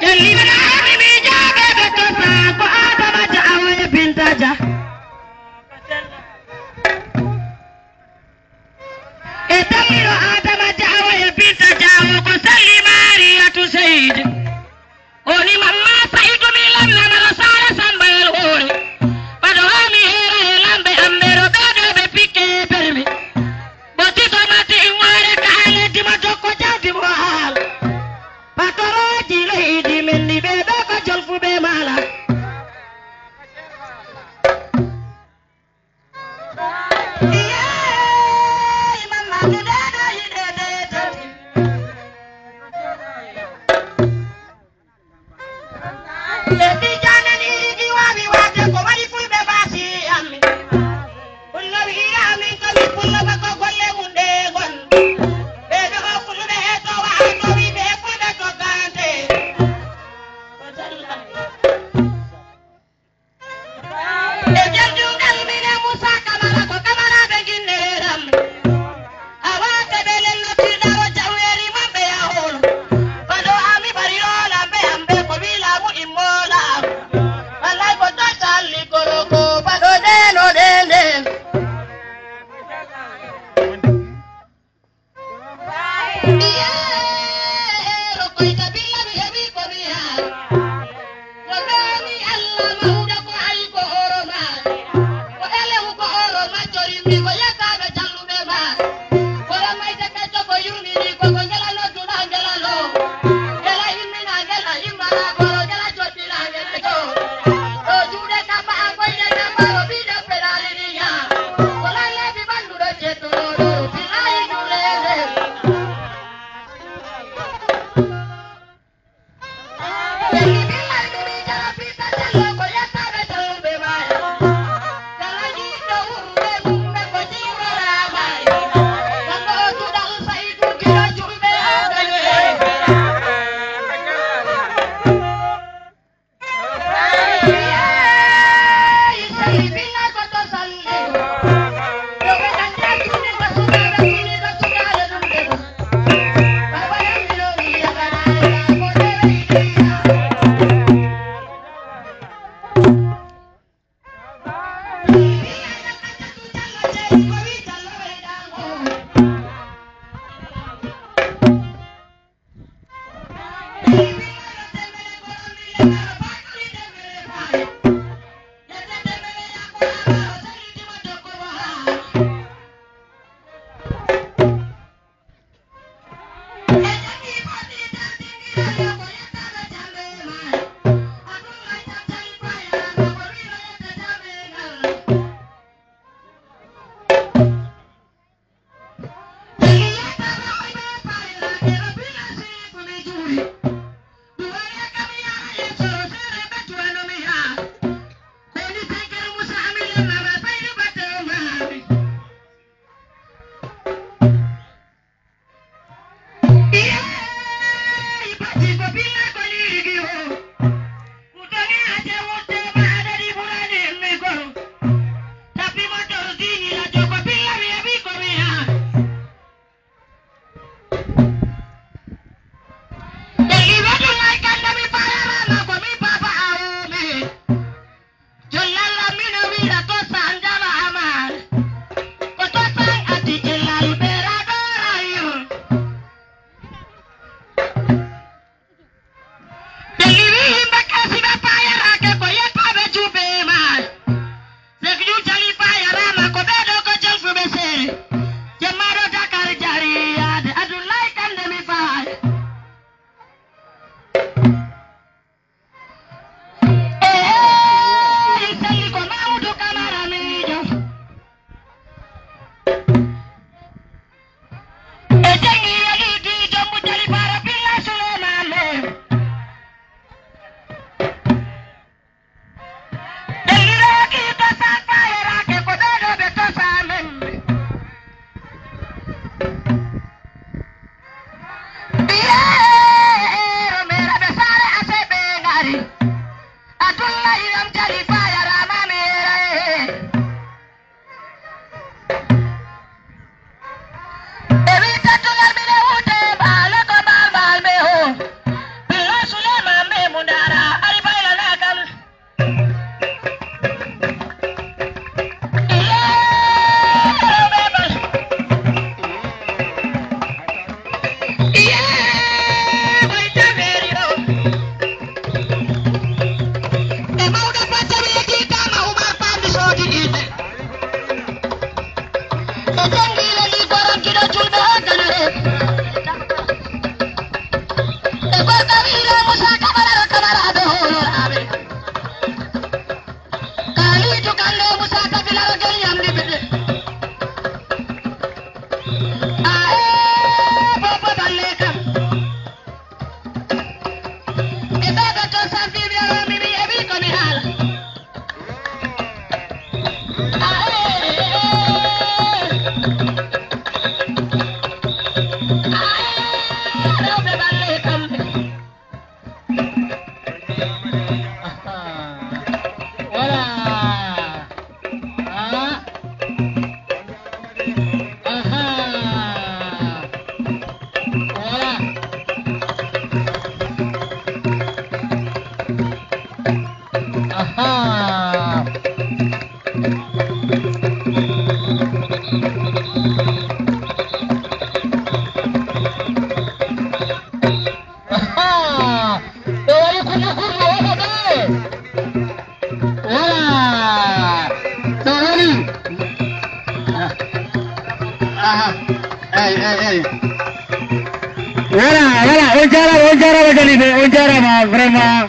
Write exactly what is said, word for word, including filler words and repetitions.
Jalli wala mi mi jaabe be to sa ko Adama Jaawo e Binta Dia. E tammiro Adama Jaawo e Binta Jaawo ko salli Mariyatu Seydi. Oni mamma Saydu mi lamnanaro Saare Samba el hoore. Paɗo haa mi heera e lamɓe am ɓe ɗo ɓeeɗo ɓe pikke permi. Ɓotiɗo mati in waare ka haa leddi mo jokko jawdi mo haala. Patorooji leydi men ni ɓe ɗo ko jolfuɓe maala. E nder duungal minen Muusa Kamara ko Kamara ɓe nginneeram. Awa ɓe ɓe lelno tiiɗaro jawweeri man ɓe yahol. Fado ami bari rola ɓe am ɓe ko wi laamu immoola. Wallaay ko to salli koro ko fado ndeno ɗen ɗen. Kabiira Musa Kamara, Kamara, ado horo abe. Kalidu Kande Musa Kabila, ado nyamdi bete. Ae, Bobo Balle kam. E baba to san fi mi, mi, mi, e bi ko mi hala. Voilà. Ah. Aha. Voilà. Aha. Aha. Ɗo waɗi kurɗo kurɗo oɗo ɗo. Voilà. Ɗo waɗi. Aha. Ey, ey, ey. Voilà, voilà. On jarama, on jarama Jali de. On jarama vraiment.